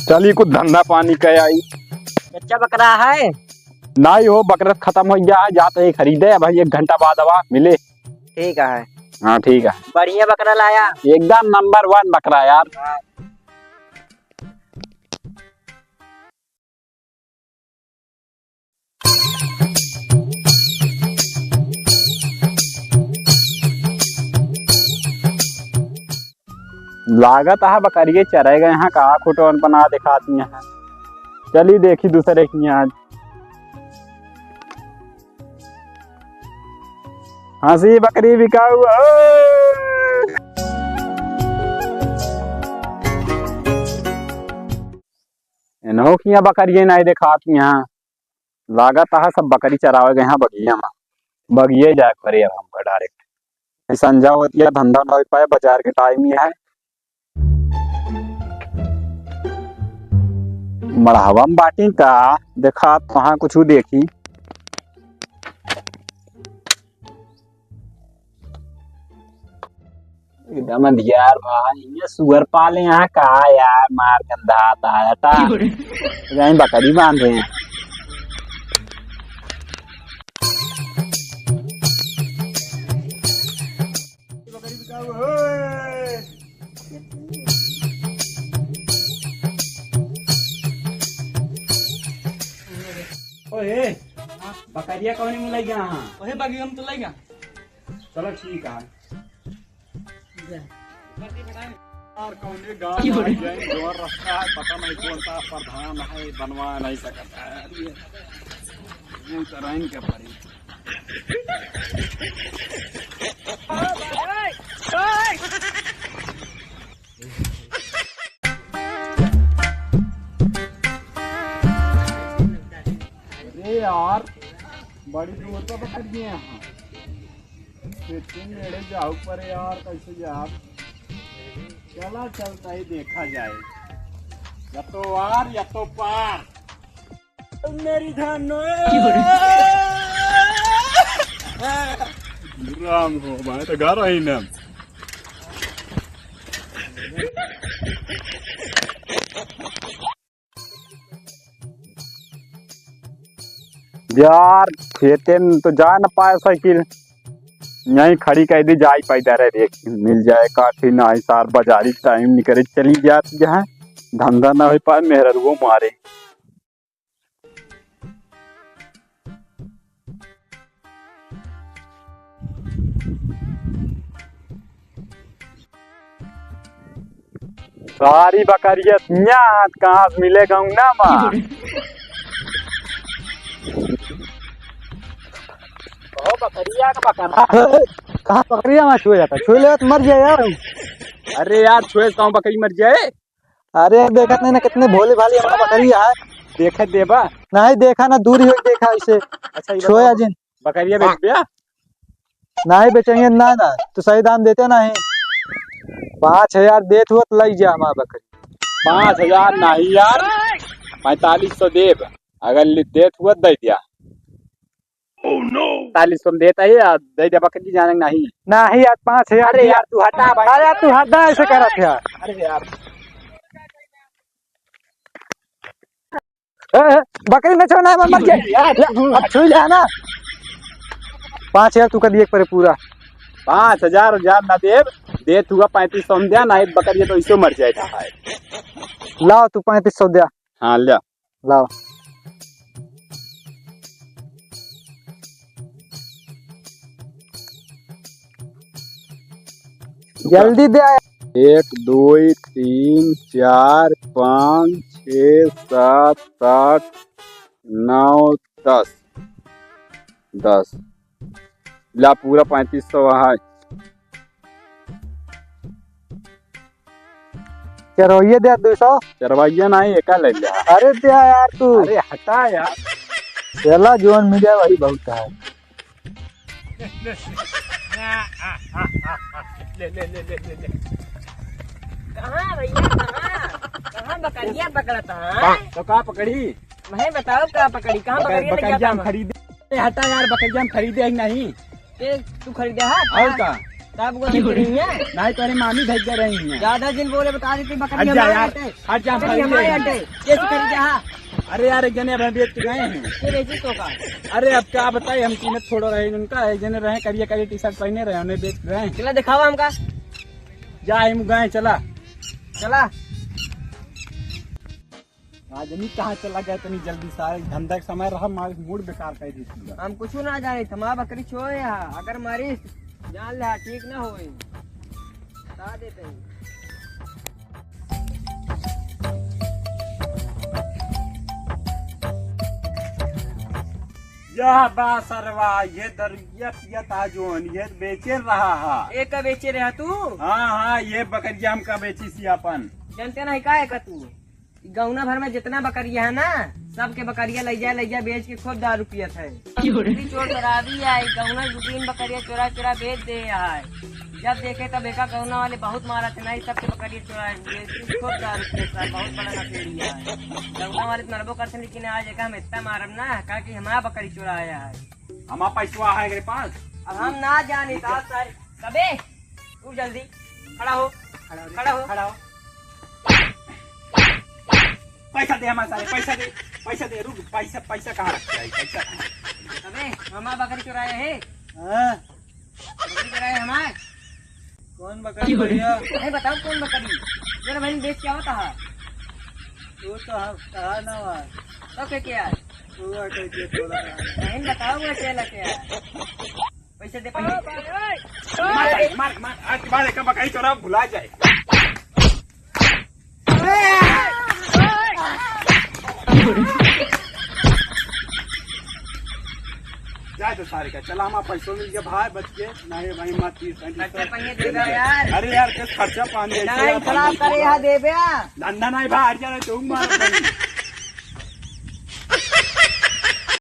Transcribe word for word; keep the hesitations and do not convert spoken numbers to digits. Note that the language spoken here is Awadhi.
चली कुछ धंधा पानी कै आई। कच्चा बकरा है? नाहीं हो, बकरा खतम होइ गया है, जात ही खरीदे, अब एक घंटा बाद आवा मिले। ठीक है। हाँ, ठीक है। बढ़िया बकरा लाया। एकदम नंबर वन बकरा यार। हाँ। लागत है बकरिये चरे गए हैं, का खुटवन बना दिखाती हैं। चली देखी दूसरे की यहाँ। हंसी बकरी बिकाऊ हो। इन्हों की यहाँ बकरिये नाहीं देखात यहाँ। लागत है सब बकरी चरावे गए हैं बगिया में। बगिया जाए पड़े अब हमका direct। संझा होती है, धंधा ना हो पाए, बाजार के time ही है। मड़हवा में बाटी का देखा, वहाँ कुछ देखी। एकदम अंधियार बा, ये सुअर पाले यहाँ का यार, मार गंधात आया था। यहीं बकरी बांधे हैं। ओए, बकरिया कौन मुँह लग गया? हाँ, वही बकरिया में तो लग गया। चलो ठीक है। और कौने गाँव में जाएं, जोर रखता है, पता नहीं कौन सा प्रधान है, बनवा नहीं सकता है। वो तो रहन के पड़ी। अरे यार, बड़ी दूर का पकड़ गए हैं। लेकिन मेरे जाऊ पर यार, कैसे यार? चला चलता ही देखा जाए, या तो वार या तो पार। मेरी धनो। राम हो, मैं तो घर ही ना। यार, खेते में तो जा न पाए साइकिल, यहीं खड़ी कर दी, जाई पैदल है, देख मिल जाए काठी ना, सार बाजारी टाइम निकरे चली जात जहाँ, धंधा ना हो पाए, मेहररुओ मारे। सारी बकरिया यहाँ कहाँ से मिले गौना मा? ओ बकरिया का बकरा। कहाँ बकरिया मा छुए जाता? छुए लेवा तो मर जाए यार। अरे यार, छुए से कहूँ बकरी मर जाए? अरे, देखत नहीं ना, कितने भोली भाली हमार बकरी है। देखे देबा? नहीं देखा ना, दूर ही होई देखा इसे। अच्छा, ये छोया बताओ, जिन। बकरिया बेच दिया? नहीं बेचेंगे ना, ना, तू सही दाम देते नहीं। पाँच हजार देत हुआ तो लई जा हमार बकरी। पाँच हजार नहीं यार, पैंतालीस सौ देब, अगर ले-, देत हुआ तो दे दिया। Oh no! पैंतालीस सौ में देता है यार, दे दे बकरी, जाने नहीं। नहीं यार, पाँच हजार अरे दिया। यार, तू हटा भाई। अरे यार, तू हटा, ऐसे करत है यार। अरे यार। ए, ए, बकरी न छुए ना, मर, मर गया। यार, ले, अब छुई ले ना। पाँच हजार तू कर दिए एक परे पूरा। पाँच हजार, हजार ना देब, दे तू पैंतीस सौ में दे ना, एक बकरी तो इसो मर जाए था। लाओ तू पैंतीस सौ दे। हाँ, ले। लाओ। जल्दी दे। एक, दो, तीन, चार, पाँच, छः, सात, आठ, नौ, दस। दस। ला, पूरा पैंतीस सौ है। चरवाइया दे दुई सौ। चरवाइया नहीं, एका ले ले। अरे दे यार तू। अरे हटा यार। चला, जोन मिले वही बहुत है। ले, ले, ले, ले, ले, ले। कहाँ भैया, कहाँ? कहाँ बकरिया पकड़ता है? तो का पकड़ी? मैं बताओ का पकड़ी, कहाँ बकर-, बकरिया बकरिया हम खरीदे। ए, हटा यार, बकरिया हम खरीदे ही नहीं। ए, तू खरीदे है? और का? तब वो दिख रही है। नहीं, तोरे मामी धइके रही हैं। ज्यादा जिन बोले, बता देती, बकरी हट जा हमारे यार, हटे। हट जा बकरी भाई। हमारे हटे। कैसे कर गया? अरे यार, एक जने अब बेच के गए हैं। ये बेची तो का? अरे अब का बताई, हम कीमत थोड़ा रहे उनका, एक जने रहे करिया करिया टी शर्ट पहने रहे, उन्हें बेच के गए हैं। चला दिखावा हमका। जा, हम गए, चला। चला। आज नहीं कहाँ चला गया इतनी जल्दी, सारे धंधा के समय रहा, मार मूड बेकार कर दी पूरा। हम कुछ ना जाने, हमारा बकरी छोड़े यहाँ, अगर मारिस जान ले, ठीक ना होई, बता देते हैं। यह बा सरवा, ये दरुइया पियत आ जोन, ये बेचे रहा हा। ए का बेचे रहा तू? हाँ, हाँ, ये बकरिया हमका बेची सी अपन। जानते नहीं का है का तू? ई गौना भर में जितना बकरिया है ना, सबके बकरिया लैया लैया बेच के खूब दारू पियत है। क्यों रे? ई चोर शराबी है, ई गौना दू तीन बकरिया चोरा चोरा बेच दे है। जब देखे तब एका गौना वाले बहुत मारत है ना, ई सबके बकरिया चोरा बेच के खूब दारू पियत है, बहुत बड़ा नशेड़ी है। गौना वाले तो मरबो करते हैं, लेकिन आज एका हम इतना मारब ना, का कि हमारा बकरी चोराया है। हमारा पैसवा है एकरे पास। अब हम ना जानी का सर। कबे? तू जल्दी खड़ा हो, खड़ा हो, खड़ा हो। खड़ा हो। पैसा दे हमारे सारे, पैसा दे, पैसा दे, रुक, पैसा, पैसा कहाँ रखते हैं, पैसा कहाँ? अबे, हमार बकरी चुराए है। हाँ। बकरी चुराए हमार। कौन बकरी भैया? नहीं बताओ कौन बकरी। जरा बहन बेच क्या होता है? वो तो हम कहा ना हुआ। तो क्या क्या है? वो है, क्या क्या थोड़ा सा। बहन बताओ वो क्या क्या है? पैसे दे, पैसे। मार, मार, मार, आज मार, एक बकरी चोरा भुला जाए। जाए तो सारे का, चला, हमारा पैसो मिल गया भाई, बच के, नहीं भाई, मत तीस पैंतीस बच्चा सौ। पहिए देगा यार। अरे यार, किस खर्चा पानी ऐसे नहीं, यार, खराब करे यहाँ देबे। धंधा नहीं भाई, हट जाना, तुम मार।